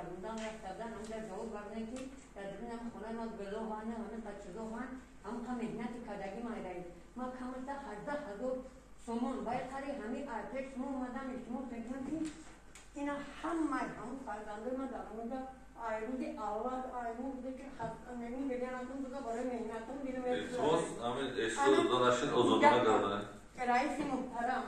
гардондан рафта будан, ҳамҷа ҷавоб гардонем, ки дар даруни ҳам хонаи ма гилоҳан, ҳамин қад чизоҳан, ҳамин қа меҳнати кардагӣ ман, раис, ма камаста 18 000 сомон баи қари ҳамин пеш шумо омадам, илтимос мекунам, ки ина ҳамаи ҳамун фарзандои ман дар ҳамонҷа ай рӯзи аввал, ай рӯзе ки мегум гирянатон буза барои меҳнатон дилм. Илтимос, ҳамин эшитода озодона гардонед. Раиси муҳтарам,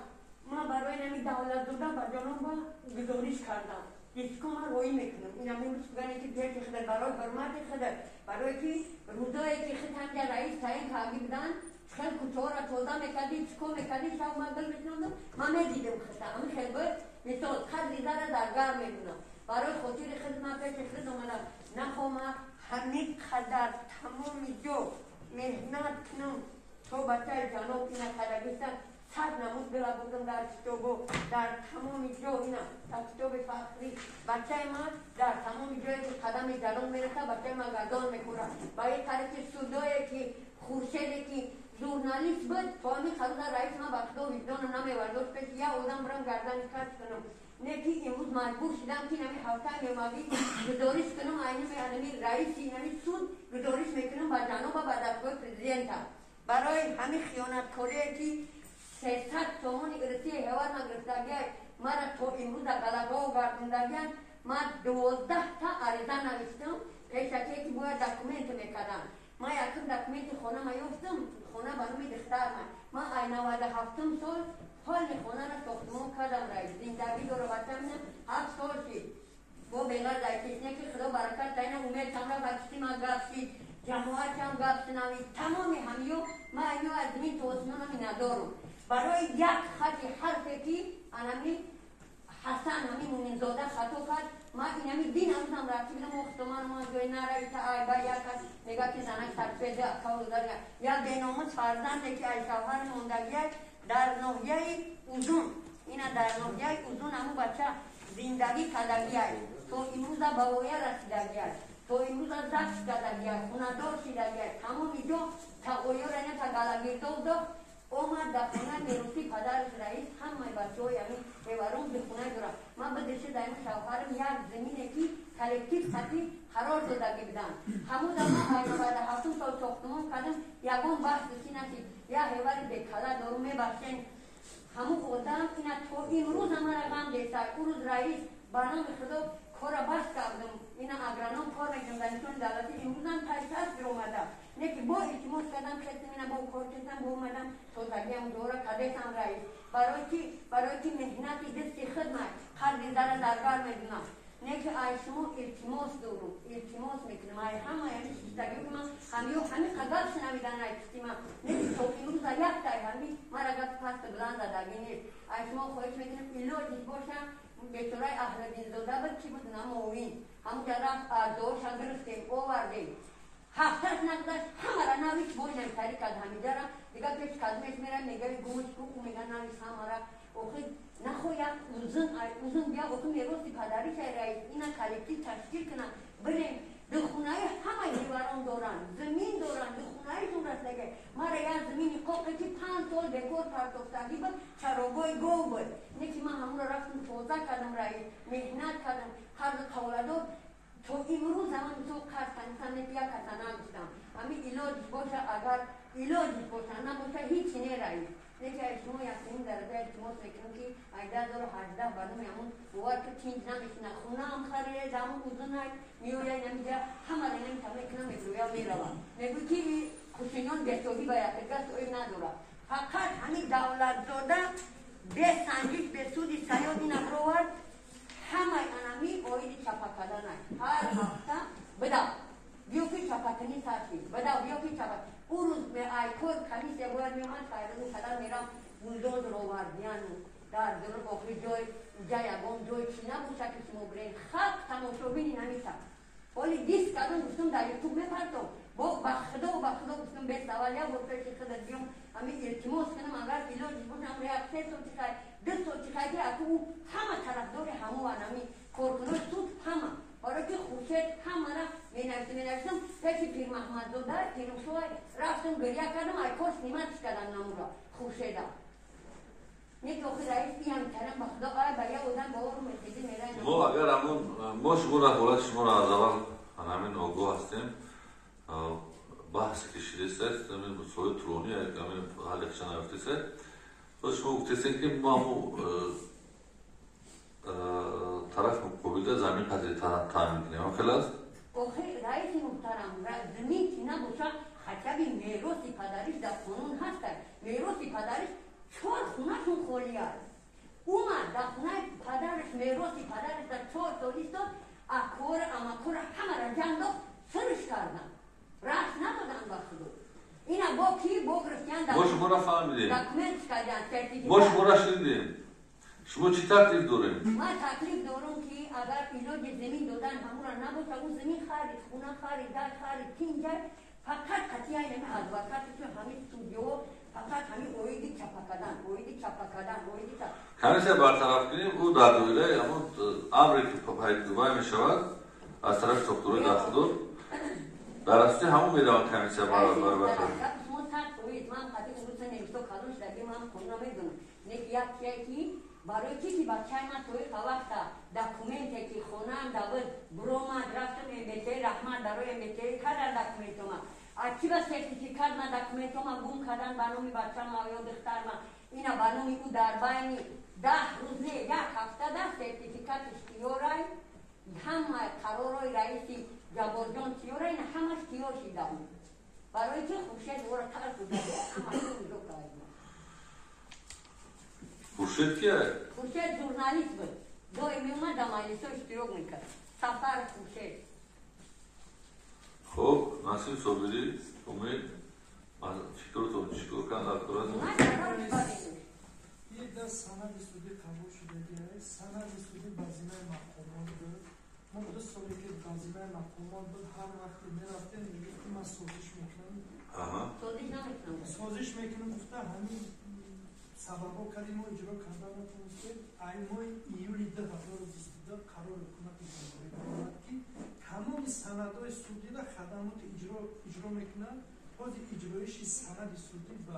ман барои нами давлатзода ба ҷаноба гузориш кардам, диско ман роӣ мекунам. Ин ҳамин рӯз гане ки пеши худат, барои ҳурмати худат, барое ки рӯзое ки худ ҳамҷа раис таъин карди будан, хел кӯчаҳоро тоза мекардӣ, чикор мекардӣ, шаб ман гул мешинондам, ман медидим хута. Ҳамин хел буд, мисол, қадри зара дар гар медунам. Барои хотири худ ман пеши худ омадам, нахома ҳамин қадар тамоми ҷо меҳнат кунам то бачаи ҷаноб ина кардагиста. 100 намуд била бурдам дар китобо, дар тамоми ҷо, ина дар китоби фахрӣ. Бачаи ман дар тамоми ҷое ки қадами ҷаноб мераса, бачаи ман гардон мекунад. Ба ин тариқи судое ки Хуршеде ки журналист буд, то ҳамин қадр, раис, ман ба худо виҷдонам намевардошт пеши як одам бирам гардани кач кунам. Не ки имрӯз маҷбур шудам, ки нами ҳафтаи мемавӣ гузориш кунам, айнами анами раиси нами суд гузориш мекунам ба ҷаноба, ба дастгоҳи президента, барои ҳамин хиёнаткорие ки 300 сомони ирсии ҳевар нагирифтагиай, мара то имрӯза галагоҳ гардондагиан. Ман 12 та ариза навиштам пешакие, ки бояд документ мекардам. Ман якум документи хонама ёфтам, хона ба номи духтарма. Ман ай 97-ум сол ҳоли хонаро сохтмон кардам, раис, зиндагӣ дора бачам, 7 сол шид бо беғарз айкисне, ки худо баракат дайна, умедам ра ба ман гап шид, ҷамоатам гап шунавид, тамоми ҳамё. Ман айно аз замин то осмонами надорум. Барои як хати ҳарфе ки анами Ҳасан, ҳами Муминзода хато кард, ман инами дин ҳанӯзам рафти бидам охтоман ман ҷои наравита. Ай ба як кас мега, ки занак сарфеда кавзара, як беномус фарзанде ки ай шавҳар мондагиай дар ноҳияи Узун, ина дар ноҳияи Узун ҳаму бача зиндагӣ кардагиай, то имрӯза ба воя расидагиай, то имрӯза ЗАГС кардагиай, хонадор шидагиай, тамоми ҷо тағоёра ина та галагирдов дохт, омад дар хонаи меросӣ падараш, раис, ҳамаи бачаҳои ҳамин ҳеварон бихонае дорад. Ман бидиши дар ин шавҳарам як замине ки коллектив сатӣ қарор додагӣ буданд, ҳамуза ман ай 97-ум сол сохтмон кардам, ягон баҳси чи нашид. Як ҳевари бекала дору, мебахшен, ҳамун одам ина то имрӯза мара ғам десай. Ӯ рӯз, раис, ба номи худо кора бас кардам, ина агроном кор мекунам дар нишони давлатӣ, имрӯзам тайшас биромада. Не ки бо илтимос кардам, хестам, ина бо кор кардам, бо омадам, тозагиам дора кардесам, раис. Барои ки, барои ки меҳнати дасти хидмат, қарзи зара даргар медунам. Не ки ай шумо илтимос дорум, илтимос мекунам, ай ҳама яъни шиштагиё, ки ман ҳамиё ҳами қадар шунавидан ай пишти ман. Не ки то имрӯза яктай ҳами мара гапи пасту баланд задагӣ нест. Ай шумо хоҳиш мекунам, илоҷиш боша, бечораи Аҳлиддинзода буд, чӣ буд, намовин, ҳамуҷа рафт, арзоша гирифтем, овардем, ҳафташ нагузашт, ҳамара навис, бо инам тари кард ҳамиҷара. Дигар пеш кадмеш мера, мегаи гумш ку, ӯ мега навис ҳамара. Охи нахо як узун узун бия, охи мероси падаришай, раис, ина коллектив ташкил кунам, бирем духунаи ҳамаи ҳеварон доранд, замин доранд, духунаишон растага. Мара як замини қоқе ки 5 сол бекор партофтагӣ буд, чарогои гов буд, не ки ман ҳамуро рафтам тоза кардам, раис, меҳнат кардам, қарзи қавладор то имрӯз ман мисол қарз канистам, не як каса нагуфтам. Ҳамин илоҷиш боша, агар илоҷиш боша, набоша ҳичи не, раис. Не ки шумо якумин дараҷа илтимос мекунам, ки ай 2018 ба номи ҳамун бовар ки тинҷ намешина, хонаам харида, ҳамун узунай меояй, намиҷа ҳамара намита мекунам, мегӯя, меравам, мегӯй ки хушинон бесоҳиба, якга соҳиб надорад. Фақат ҳамин давлатзода бесанҷиш, бесуди саёд ина бировард, ҳамаи анами оиди чапа карданай. Ҳар ҳафта бидав, биё ки чапакунӣ сар шид, бидав, биё ки чапа. Ӯ рӯз ай кор комиссия бояд меомад, файрӯзу кадар мерам, бульдозер овардияну дар охири ҷой уҷа ягон ҷой чӣ набоша, ки шумо бирен, халқ тамошобини намита. Ҳоли диск кардам, гуфтам, дар Ютуб мепартом. Бо ба худо, ба худо гуфтам, бесавал як бор пеши худат биём, ҳамин илтимос кунам, агар илоҷиш бошам, як 3 соати хай, 2 соати хай, ки аку ӯ ҳама тарафдори ҳамоан, ҳамин коркунои суд ҳама, барои ки Хуршед ҳамара менависам, менависам. Пеши Пирмаҳмадзода Пирмшоай рафтам, гиря кардам, ай кор снимать кардам намура Хуршеда. Не ки охи раис иам кардам, ба худо ай ба як одам ба ору мехези мерай. Мо агар ҳамон мо шуморо ҳолати шуморо аз аввал ҳамин огоҳ ҳастем, баҳсе ки шидесад, ҳамин соли тӯлонӣ ҳамин ҳалли хиша наёфтесад. Боз шумо гуфтесед, ки мо ҳамун тараф муқобилда замин қадри таъмин кунем. Ҳам хел аст? Охи раиси муҳтарам, замин ки набоша, хотя бы мероси падариш дар қонун ҳастад. Мероси падариш чор хунашон холӣ аст. Умад дар хонаи падараш, мероси падараш дар 4 сол истод, акора амакора ҳамаро ҷамъ дод, сирш карданд. Раст надоданд ба худо. Ина бо ки бо гирифтиян. Мо шуморо фаҳмидем. Документ карданд, сертификат. Мо шуморо шунидем. Шумо чӣ таклиф дорем? Ман таклиф дорам, ки агар илоҷи замин додан ҳамура набоша, ӯ замин харид, хона харид, дар харид, тинҷай, фақат қатъиян ҳами адвокати ҳами судё, фақат ҳами оиди чапа кардан, оиди чапа кардан, оиди Комиссия бартараф кунем, ӯ дар доираи ҳамон амре ки вай мешавад аз тарафи сохторҳои дахлдор, дар асоси ҳамон мераванд комиссия бартараф. Шумо 100%, ман қатъи имрӯз навишто калон шудаги, ман қонун намедонам. Не ки як чие ки барои чи ки бачаи ман тоиқа вақта документе ки хонаам давид буромад, рафтам МБТ, раҳмат барои МБТ кардан документома. А чи ба сертификат ма документома гум кардан ба номи бачама ё духтарма, ина ба номи ӯ дар байни 10 рӯз не, як ҳафтада сертификатиш тиёрай, ҳама қарорҳои раиси Ҷабборҷон тиёрай, ина ҳамаш тиёр шида буд. Барои чи Хуршед ӯро тарк ҳамаро иҷро кард. Хуршед кия? Хуршед журналист буд. Доим меомад, дар маҷлисҳо иштирок мекард. Сафар Хуршед. Хуб, Насим Собирӣ, Умед, фикртон чӣ кор кан дар кор аст? Дар санади судӣ қабул шудагӣ, санади судӣ ба зиммаи мақомот буд. Мо 2 соле ки ба зиммаи мақомот буд, ҳар вақте мерафтем, мегуфт, ки ман созиш мекунам. Созиш мекунам гуфта, ҳамин сабабҳо кардем, мо иҷро карда натонистем. Ай моҳи июли 2022 қарори ҳукумати ҷумҳурӣ баромад, ки тамоми санадҳои судиро хадамоти иҷро мекунанд. Ҳозир иҷроиши санади судӣ ба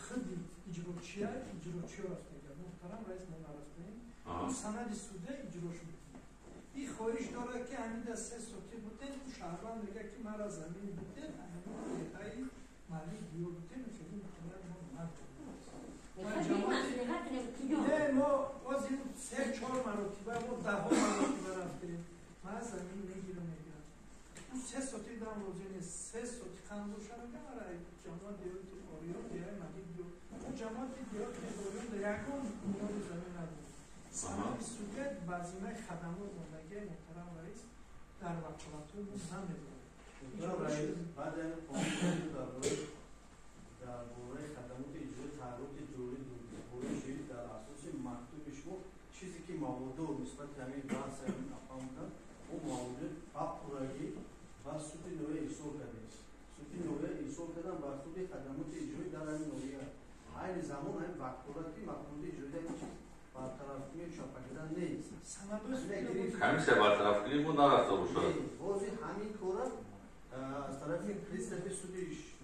худи иҷрочия, иҷрочиё рафтага. Муҳтарам раис, мо нарафтаем. Ӯ санади судия иҷрош мекунад. Ин хоҳиш дорад, ки ҳамин дар 3 соти бутен, ӯ шаҳрванд мегӯяд, ки мара замин бутен, ҳамин деҳаи Малик диёр бутен, хеле имконият мо надорем. Не, мо ҳозир се чор маротиба, мо даҳо маротиба рафтем. Ман замин мегирам, мегирам. Ӯ 3 соти дам розӣ нест. 3 соти қанд боша, мега, мара ҷамоат деҳоти Ориён, деҳаи Малик диёр. Ӯ ҷамоати деҳоти Ориён дар ягон ниёзи замин надорад. Санади судия ба зиммаи хадамот мондагии, муҳтарам раис, дар ваколатҳои мо намедорад. Баъд ҳамин қонун дар бораи хадамоти иҷрои тағйироти ҷорӣ шид, дар асоси мактуби шумо чизе ки маводо нисбати ҳамин баҳси ҳамин афҳам кард, он маводо ба пуррагӣ ба суди ноҳия ирсол кардем. Суди ноҳия ирсол кардан ба худи хадамоти иҷроӣ дар ҳамин ноҳия. Айни замон ҳамин ваколати мақомоти иҷроӣ ҳамин чиз бартарафкунӣ чапа кардан нест. Комиссия бартарафкунӣ мо нарафта бошад. Ҳозир ҳамин кора аз тарафи пристави суди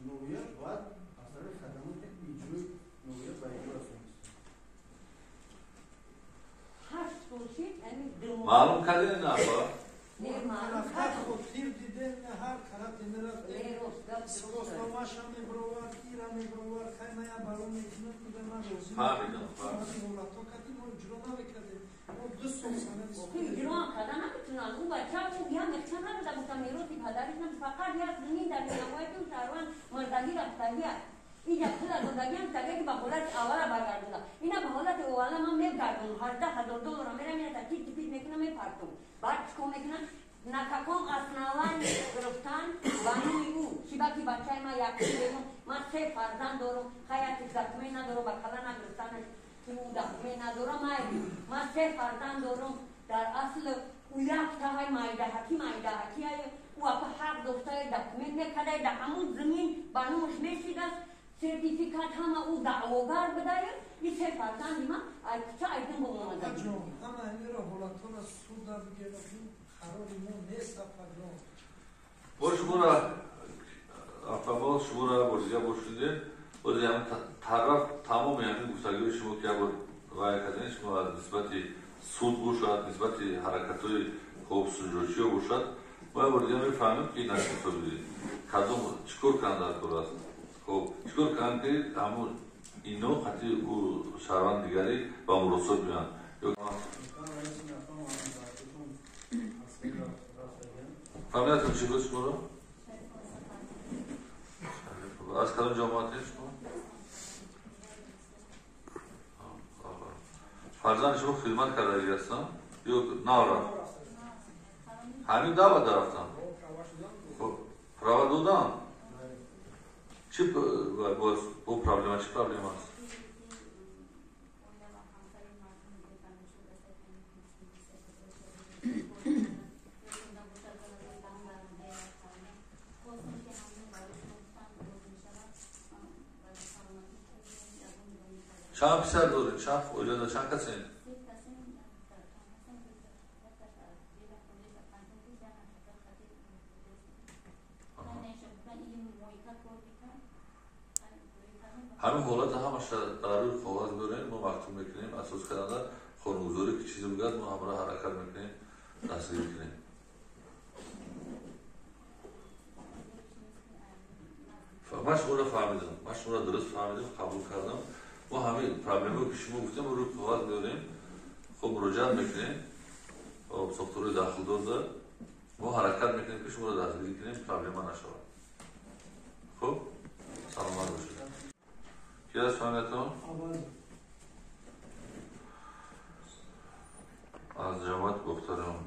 ноҳия бояд аз тарафи хадамоти иҷрои ноҳия ба иҷро расонист. Маълум кардем на ба? Хотир дидем, ҳар тарафе мерафтем, сипосномаша мебировард, ира мебировард, хай мая баро мекунам, куда ман розӣ. Фаҳмидам. Ҳолатҳо кардем, мо иҷро намекардем. Мо 2 сол санади иҷро карда наметунанд. Ӯ бача ӯ як мехта надода, гуфта мероси падариш на, фақат як замин дар навои ки шаҳрванд мурдагӣ рафтагӣ аст. Иҷа пула додагиам таге ки ба ҳолати аввала баргардонда. Ина ба ҳолати аввала ман мегардонам, 18 000 доллара мерам, ина та тит пит мекунам, мепартом. Баъд чикор мекунам? На каком основании гирифтан ба номи ӯ? Чиба ки бачаи ман як мегум, ман се фарзанд дорам, хай як документ надорам, ба кала нагирифтанаш ки ӯ документ надорам, ман се фарзанд дорам. Дар асл ӯ як таҳай майдаҳакӣ майдаҳакӣ ӯ апа ҳақ доштае, документ мекардай, дар ҳамун замин ба номаш мешидаст, сертификат ҳама ӯ даъвогар будае. И се фарзанди ман ай кӯча айдин бо омада. Ҷон, ҳама ҳаминро ҳолатҳоро суда бигирем, қарори мо нест, апаҷон. Бо шуморо апамо, шуморо бо дигар бошидем. Боз ҳамин тараф тамоми ҳамин гуфтагиҳои шумо ки як бор вай кардем, шумо аз нисбати суд бошад, нисбати ҳаракатҳои хоб сунҷочиё бошад, мо як бор дига мефаҳмем ки насиб кадом чӣ кор кунанд дар кор аст. Хоб чӣ кор кунанд ки ҳамун ино қатъи ӯ шаҳрванд дигаре ба муросот биёянд. Фамилиятон чӣ буд шуморо? Аз кадом ҷамоатед шумо? Фарзанди шумо хидмат кардагӣ ҳастанд ё нав рафт? Ҳамин даъват рафтанд? Права доданд? Чӣ бо проблема, чӣ проблема аст? Чанд писар доред? Чанд оилада чанд касед? Ҳамин ҳолата ҳамаша дар рӯи коғаз меорем, мо мактуб мекунем, асос карда қонунгузорӣ ки чизе бигӯяд, мо ҳамроҳ ҳаракат мекунем, дастгирӣ кунем. Ман шуморо фаҳмидам, ман шуморо дуруст фаҳмидам, қабул кардам. Мо ҳамин проблемаро ки шумо гуфтем, рӯи коғаз меорем, хуб муроҷиат мекунем, сохторҳои дахлдорда мо ҳаракат мекунем ки шуморо дастгирӣ кунем, проблема нашавад. Хуб, саломат бошед. Ки аст фамилиятон? Аз ҷамоат Бохтарон.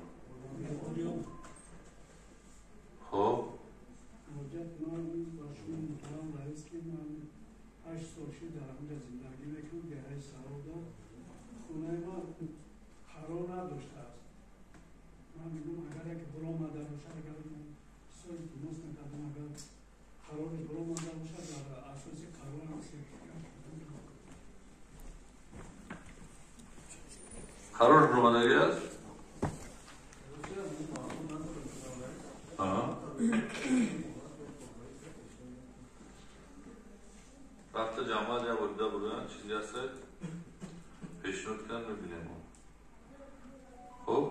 Хуб, 8 сол шуд дар ҳамҷа зиндагӣ мекунам, деҳаи Сарода. Хонаи ман қарор надоштааст. Ман мегӯям, агар яке биромада бошад, агар соли илтимос накардам, агар қарораш биромада бошад, дар асоси қарорам сертификат. Қарораш биромадагӣ аст? Рафта ҷамоат як бор дида буроянд, чизе ҳаст пешниҳод кунанд, мебинем. Хуб,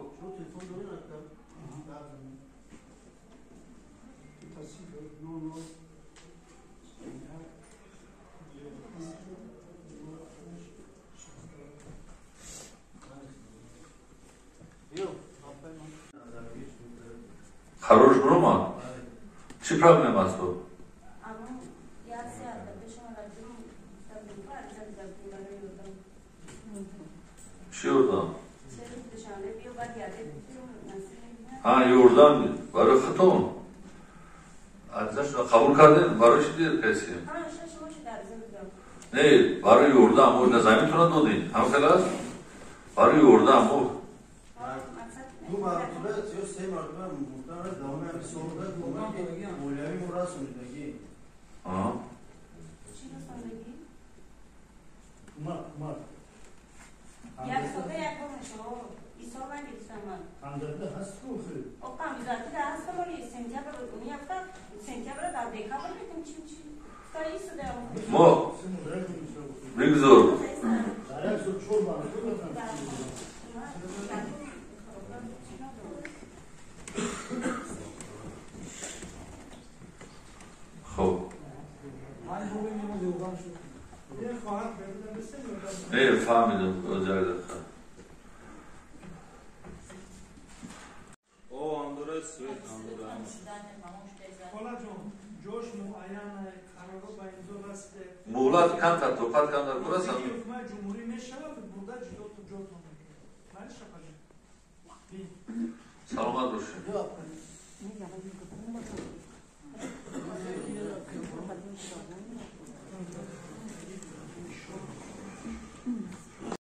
қарораш биромад? Чӣ проблема аст? Чӣ ёрдам? Ҳа, ёрдам барои худтон арзашро қабул кардем, барои чӣ дер касем? Не, барои ёрдам мо заминтонро додем, ҳам хел аст? Барои ёрдам мо ду маротиба ё се маротиба муҳтарам давоми ҳамин солда кӯмаки молиявӣ мо расонидагӣ. Кӯмак як сола як бор мешава. Исол нагирифтам ман. Қандатда ҳаст ку хел? О, қандатда ҳаст, вале сентябр меафтад, сентябр дар декабр метем чи чи. Мо бигзор. Дар як сол чор маротиба. Хуб. Не, фаҳмидам, як дақиқа. Муҳлат камтар тоқат камтар бурасам. Саломат бошед.